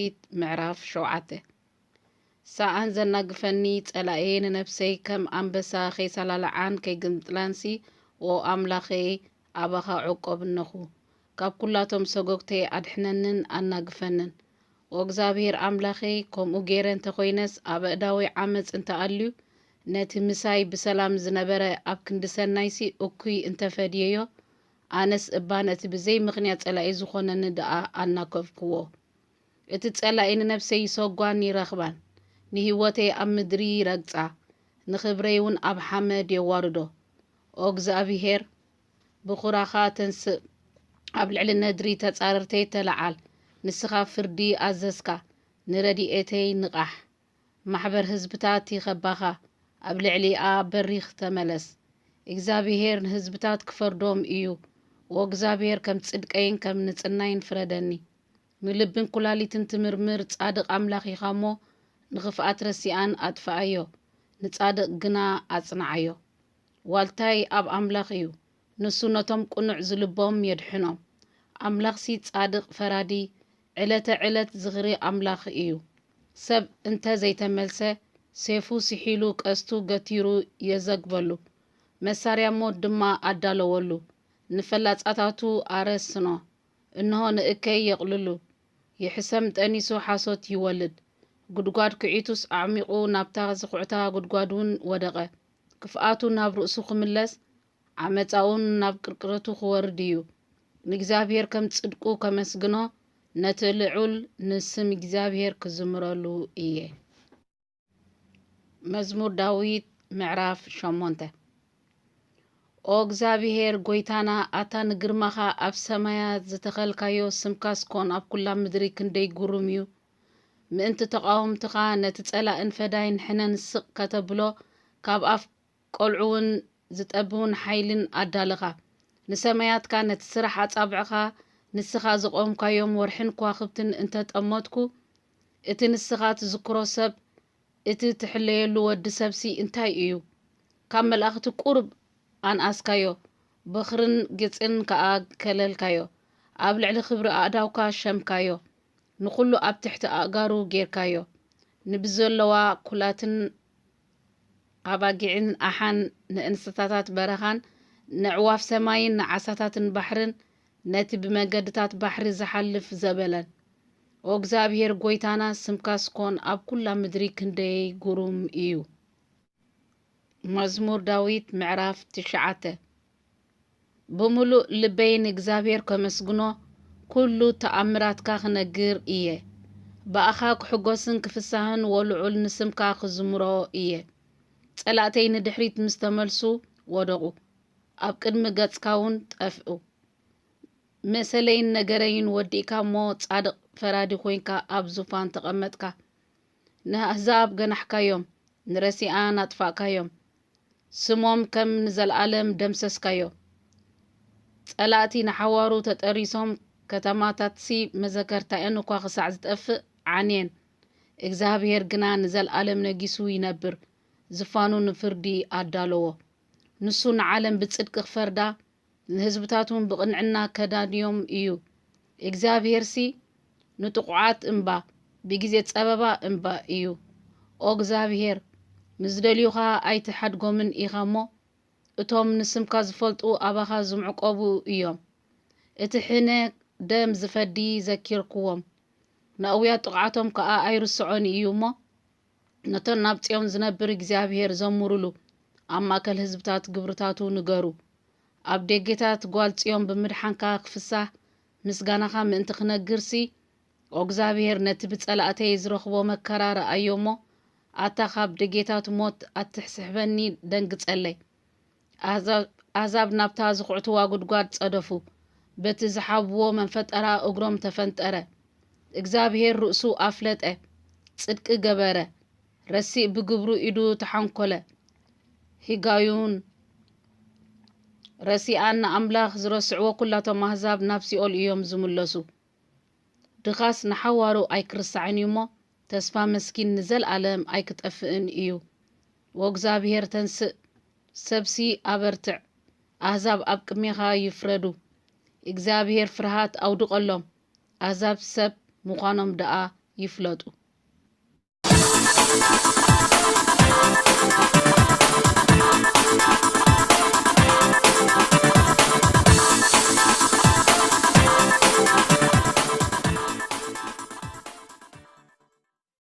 ዳዊት ምዕራፍ ሸውዓተ። ሰኣን ዘናግፈኒ ጸላኤ ንነፍሰይ ከም ኣንበሳ ከይሰላልዓን ከይግምጥላንሲ፣ ኦ ኣምላኸይ፣ ኣባኻ ዕቆብ እነኹ። ካብ ኩላቶም ሰጎግተይ ኣድሕነንን ኣናግፈንን። ኦ እግዚኣብሔር ኣምላኸይ፣ ከምኡ ገይረ እንተኾይነስ፣ ኣብ ኣእዳወይ ዓመፅ እንተኣልዩ፣ ነቲ ምሳይ ብሰላም ዝነበረ ኣብ ክንዲ ሰናይሲ እኩይ እንተፈድየዮ፣ ኣነስ እባ ነቲ ብዘይ ምኽንያት ጸላኢ ዝኾነኒ ደኣ ኣናከፍክዎ። እቲ ጸላኢ ንነፍሰይ ይሰጓን ይረኽባን፣ ንህይወተይ ኣብ ምድሪ ይረግጻ፣ ንኽብረይ እውን ኣብ ሓመድ የዋርዶ። ኦ እግዚኣብሄር፣ ብኹራኻ ተንስእ፣ ኣብ ልዕሊ ነድሪ ተጻረርተይ ተለዓል። ንስኻ ፍርዲ ኣዘዝካ፣ ንረድኤተይ ንቓሕ። ማሕበር ህዝብታት ይኸባኻ፣ ኣብ ልዕሊኣ በሪኽ ተመለስ። እግዚኣብሄር ንህዝብታት ክፈርዶም እዩ። ኦ እግዚኣብሄር፣ ከም ጽድቀይን ከም ንጽናይን ፍረደኒ። ንልብን ኩላሊትን ትምርምር ጻድቕ ኣምላኽ ኢኻ እሞ፣ ንኽፍኣት ረሲኣን ኣጥፍኣዮ፣ ንጻድቕ ግና ኣጽንዓዮ። ዋልታይ ኣብ ኣምላኽ እዩ፣ ንሱ ነቶም ቅኑዕ ዝልቦም የድሕኖም። ኣምላኽሲ ጻድቕ ፈራዲ፣ ዕለተ ዕለት ዝኽሪ ኣምላኽ እዩ። ሰብ እንተ ዘይተመልሰ፣ ሴፉ ስሒሉ ቀስቱ ገቲሩ የዘግበሉ፣ መሳርያ ሞት ድማ ኣዳለወሉ። ንፈላጻታቱ ኣረስኖ፣ እንሆ ንእከይ የቕልሉ። ይሕሰም ጠኒሱ ሓሶት ይወልድ። ጉድጓድ ኩዒቱስ ኣዕሚቑ ናብታ ዝኹዕታ ጉድጓድ እውን ወደቐ። ክፍኣቱ ናብ ርእሱ ክምለስ፣ ዓመጻኡን ናብ ቅርቅረቱ ክወርድ እዩ። ንእግዚኣብሔር ከም ጽድቁ ከመስግኖ፣ ነቲ ልዑል ንስም እግዚኣብሔር ክዝምረሉ እየ። መዝሙር ዳዊት ምዕራፍ ሸሞንተ። ኦ እግዚኣብሔር ጐይታና፣ ኣታ ንግርማኻ ኣብ ሰማያት ዝተኸልካዮ፣ ስምካስ ኮን ኣብ ኵላ ምድሪ ክንደይ ግሩም እዩ። ምእንቲ ተቓወምትኻ፣ ነቲ ጸላእን ፈዳይን ሕነን ስቕ ከተብሎ፣ ካብ ኣፍ ቈልዑውን ዝጠብውን ሓይልን ኣዳለኻ። ንሰማያትካ፣ ነቲ ስራሕ ኣጻብዕኻ፣ ንስኻ ዘቖምካዮም ወርሕን ከዋኽብትን እንተ ጠመትኩ፣ እቲ ንስኻ ትዝክሮ ሰብ፣ እቲ ትሕለየሉ ወዲ ሰብሲ እንታይ እዩ? ካብ መላእኽቲ ቁሩብ ኣንኣስካዮ፣ በኽርን ግጽን ከኣ ከለልካዮ። ኣብ ልዕሊ ክብሪ ኣእዳውካ ሸምካዮ፣ ንኹሉ ኣብ ትሕቲ ኣእጋሩ ጌርካዮ። ንብዘለዋ ኲላትን ኣባጊዕን ኣሓን፣ ንእንስሳታት በረኻን፣ ነዕዋፍ ሰማይን ንዓሳታትን ባሕርን፣ ነቲ ብመገድታት ባሕሪ ዝሓልፍ ዘበለን። ኦ እግዚኣብሔር ጐይታና፣ ስምካስ ኮን ኣብ ኵላ ምድሪ ክንደይ ግሩም እዩ። መዝሙር ዳዊት ምዕራፍ ትሽዓተ። ብምሉእ ልበይ ንእግዚኣብሔር ከመስግኖ፣ ኩሉ ተኣምራትካ ክነግር እየ። ብኣኻ ክሕጎስን ክፍሳህን ወልዑል ንስምካ ክዝምሮ እየ። ጸላእተይ ንድሕሪት ምስ ተመልሱ ወደቑ፣ ኣብ ቅድሚ ገጽካ እውን ጠፍኡ። መሰለይን ነገረይን ወዲእካ እሞ፣ ጻድቕ ፈራዲ ኮይንካ ኣብ ዙፋን ተቐመጥካ። ንኣህዛብ ገናሕካዮም፣ ንረሲኣን ኣጥፋእካዮም። ስሞም ከም ንዘለኣለም ደምሰስካዮ። ጸላእቲ ንሓዋሩ ተጠሪሶም፣ ከተማታትሲ መዘከርታኤን እኳ ክሳዕ ዝጠፍእ ዓንየን። እግዚኣብሔር ግና ንዘለኣለም ነጊሱ ይነብር፣ ዝፋኑ ንፍርዲ ኣዳለዎ። ንሱ ንዓለም ብጽድቂ ክፈርዳ፣ ንህዝብታት እውን ብቕንዕና ከዳንዮም እዩ። እግዚኣብሄርሲ ንጥቑዓት እምባ፣ ብግዜ ጸበባ እምባ እዩ። ኦ እግዚኣብሄር፣ ንዝደልዩኻ ኣይትሓድጎምን ኢኻ እሞ፣ እቶም ንስምካ ዝፈልጡ ኣባኻ ዝምዕቆቡ እዮም። እቲ ሕነ ደም ዝፈዲ ዘኪርክዎም፣ ንኣውያት ጥቕዓቶም ከኣ ኣይርስዖን እዩ እሞ፣ ነተን ናብ ጽዮን ዝነብር እግዚኣብሄር ዘምሩሉ፣ ኣብ ማእከል ህዝብታት ግብርታቱ ንገሩ። ኣብ ደጌታት ጓል ጽዮን ብምድሓንካ ክፍሳህ፣ ምስጋናኻ ምእንቲ ክነግርሲ፣ ኦ እግዚኣብሄር፣ ነቲ ብጸላእተይ ዝረኽቦ መከራ ረኣዮ እሞ፣ ኣታ ካብ ደጌታት ሞት ኣትሕስሕበኒ፣ ደንግጸለይ። ኣህዛብ፣ ኣህዛብ ናብታ ዝኹዕትዋ ጉድጓድ ጸደፉ፣ በቲ ዝሓብዎ መንፈጠራ እግሮም ተፈንጠረ። እግዚኣብሄር ርእሱ ኣፍለጠ፣ ጽድቂ ገበረ፣ ረሲእ ብግብሩ ኢዱ ተሓንኮለ። ሂጋዩን ረሲኣን ንኣምላኽ ዝረስዕዎ ኩላቶም ኣህዛብ ናብ ሲኦል እዮም ዝምለሱ። ድኻስ ንሓዋሩ ኣይክርሳዕን እዩ እሞ፣ ተስፋ መስኪን ንዘለኣለም ኣይክጠፍእን እዩ። ወእግዚኣብሔር ተንስእ፣ ሰብሲ ኣበርትዕ፣ ኣህዛብ ኣብ ቅድሜኻ ይፍረዱ። እግዚኣብሔር ፍርሃት ኣውድቐሎም፣ ኣህዛብ ሰብ ምዃኖም ደኣ ይፍለጡ።